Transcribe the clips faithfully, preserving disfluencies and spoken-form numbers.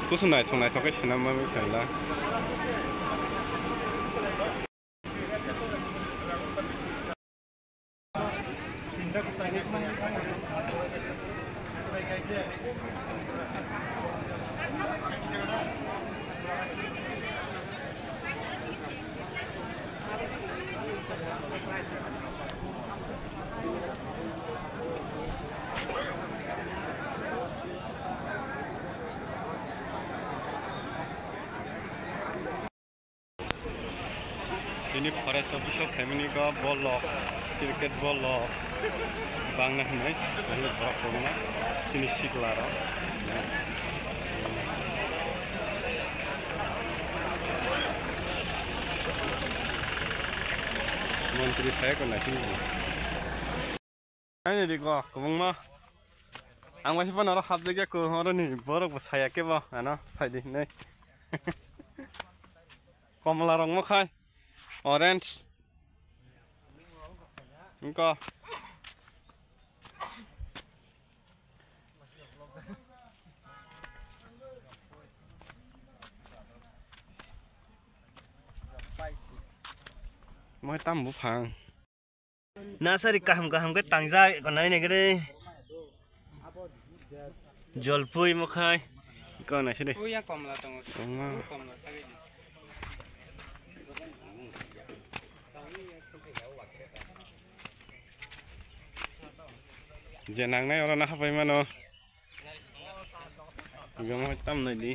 Kusu naithok naithok khe swnam bagwi khaila. Bini forest office o family go bol rok, cricket bol rok bangna hinwi, borok kwbangma chini sikla rok. Montri phai ko naising. Ani ri ko kwbangma. Ang waisa phano oro hapjak ya ko, oro ni borok bo saya khe bo ano phai di hinwi. Komla rok mo khai. Orange. Wngkha. Moi tam buphang. Nasari kaham kaham khe tangjak, ko nai nai khe. Jolpui mokhai. Ko nai sidi. Uya komla tongo. Tongma. Komla thagwi di. Je nangnai oro na hapai mano. Gamo tam nai di.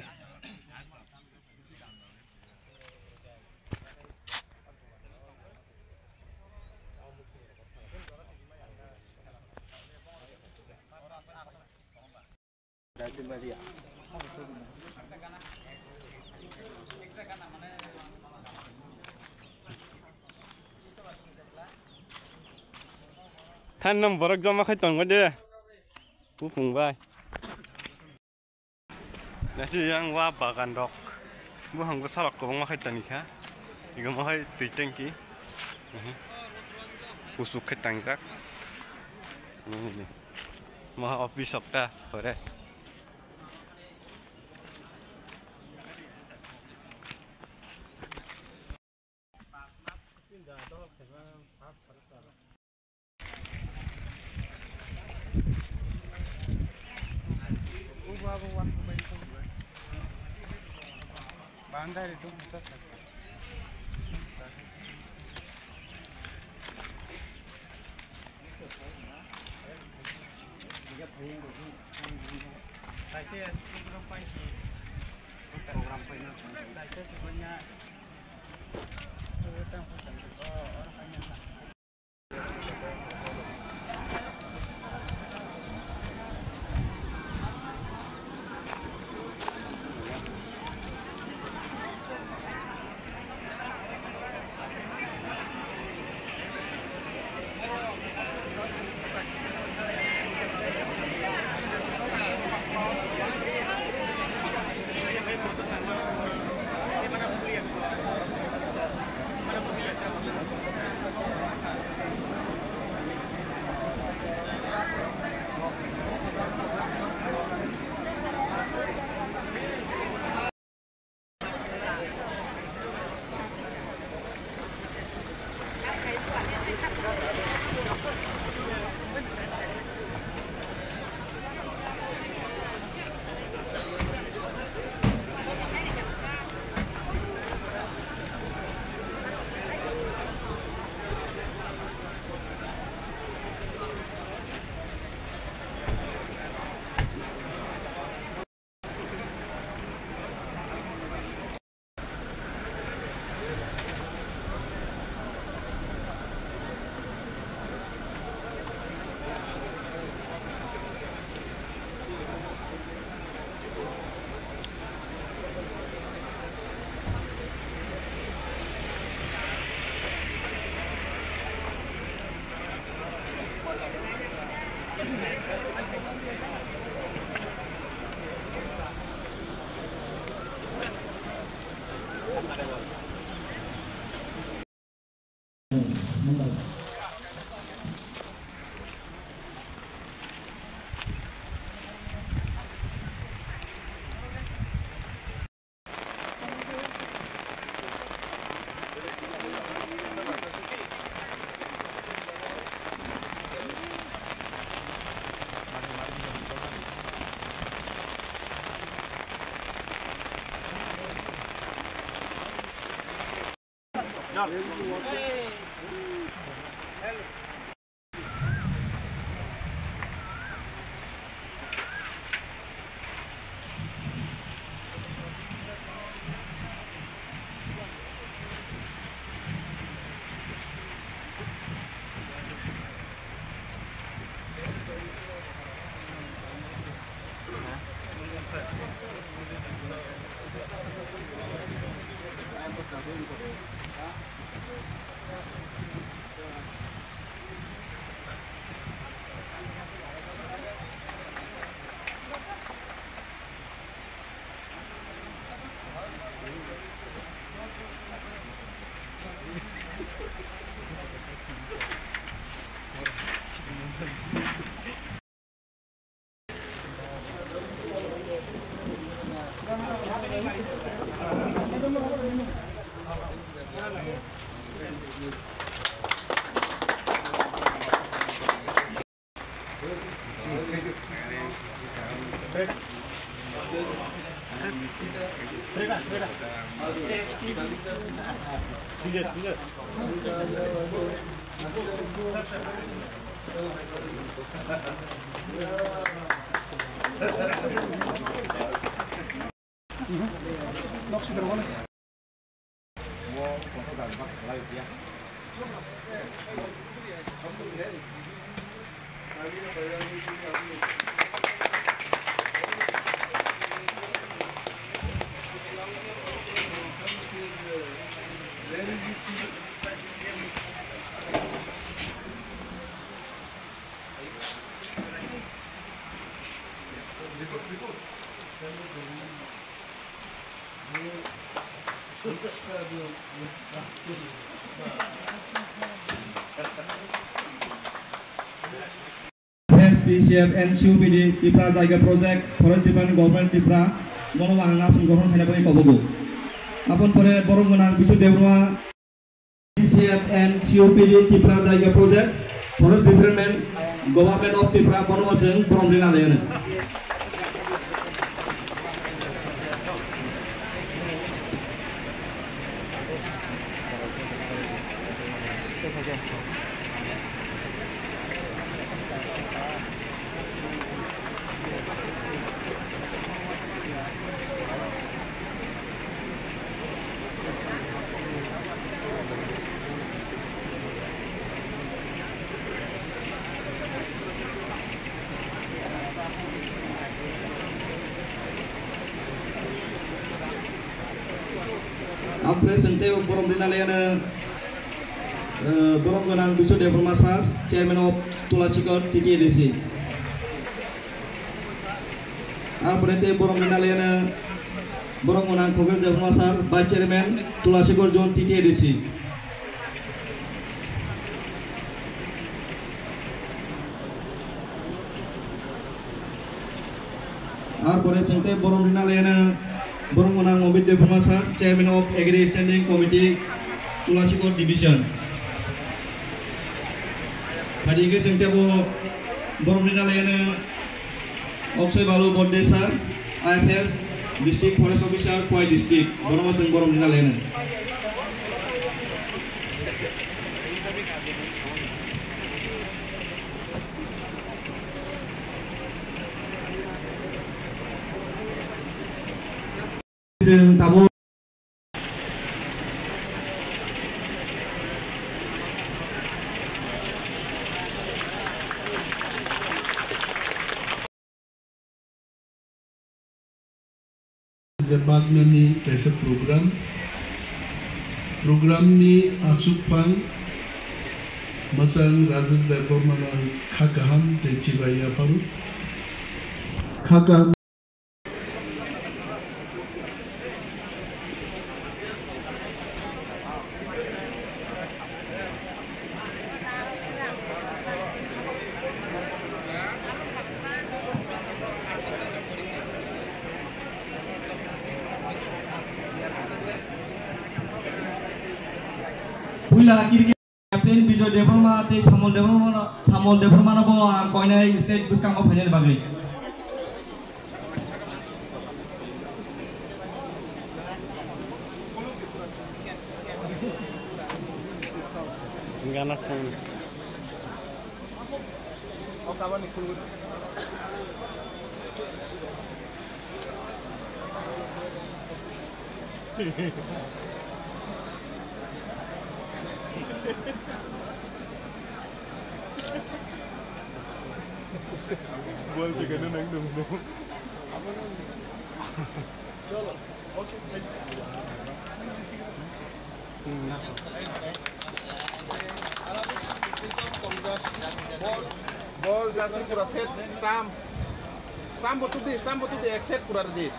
Than nang borok joma khai tongo de. Buphung bai. Nasi yang wa bagan rok. Buphang bwsa rok kwbangma khai tangkha. Ego mohai twi tanki. Mhm. Kusuk khai tangjak. Mhm. Moha office of the forest. S P C F and C O P D Tipra Jaiga Project, Forest Department, Government Tipra, bono ang national government khaina bagwi kobogo. Aboni pore borok gwnang Bisu Debbarma, P C F and C O P D Tipra Jaiga Project, Forest Department, Government of Tipra, bono bo chwng borom rina laiyano. Ampre sente borom rina laiyano, eh, borom gwnang Bisu Debbarma sir, Chairman of Tulasikot T T A D C. Arpore tei borom rina laiyano borom gwnang Khogel Debbarma sir, Vice Chairman, Tulasikot Zone T T A D C. Arpore chwng tei borom rina laiyano borom gwnang Mobit Debbarma sir, Chairman of Agri Standing Committee, Tulasikot Division. Phaidi hwnkhe chwng tei bo borom rina laiyano Oksoi Balu Borde sir, I F S, District Forest Officer, Khowai District, bono bo chwng borom rina laiyano. Chwng tabuk Je bagmani kaisa program. Program ni achukphang mwchang Rajesh Debbarma no ang kha kaham tei chibai yapharo. Kha kaham. Puila kiri Captain Bijoy Debbarma tei Samol Debbarma, Samol Debbarma no bo ang koinai stage bwskango phainani bagwi. Bol jagano nang nung nung. Cholo. Okay, thank you. Bol, bol, just pura set, stamp. Stamp bo tudi, stamp bo tudi, ek set pura ready.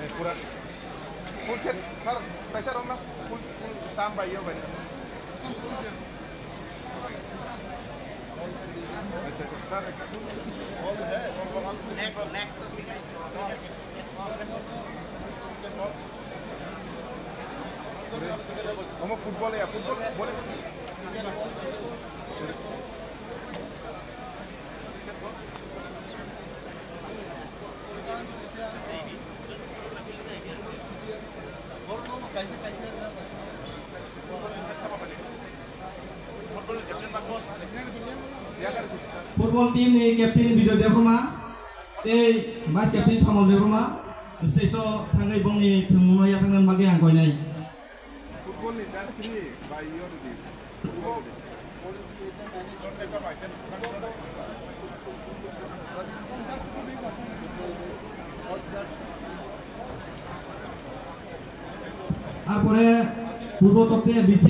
Eh, pura. Full set, sir, kaisa rok na full, full stamp bai yo bai. Acha, acha, sir. Next, next. Omo football ya, football, bole. Football team ni captain Bijoy Debbarma tei vice captain Samal Debbarma stage o thangwi bongni thwngmungno yachakna bagwi ang koinai. Football ni jersey bai yo rwdi. Arpore purbo tokche B C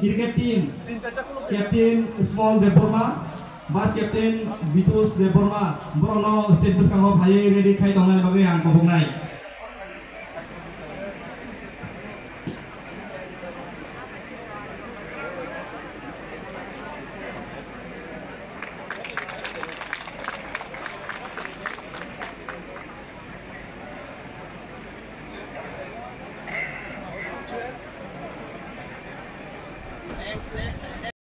cricket team captain Small Debbarma, vice captain Bitus Debbarma, borokno stage bwskango phaiwi ready khai tongnani bagwi ang koboknai.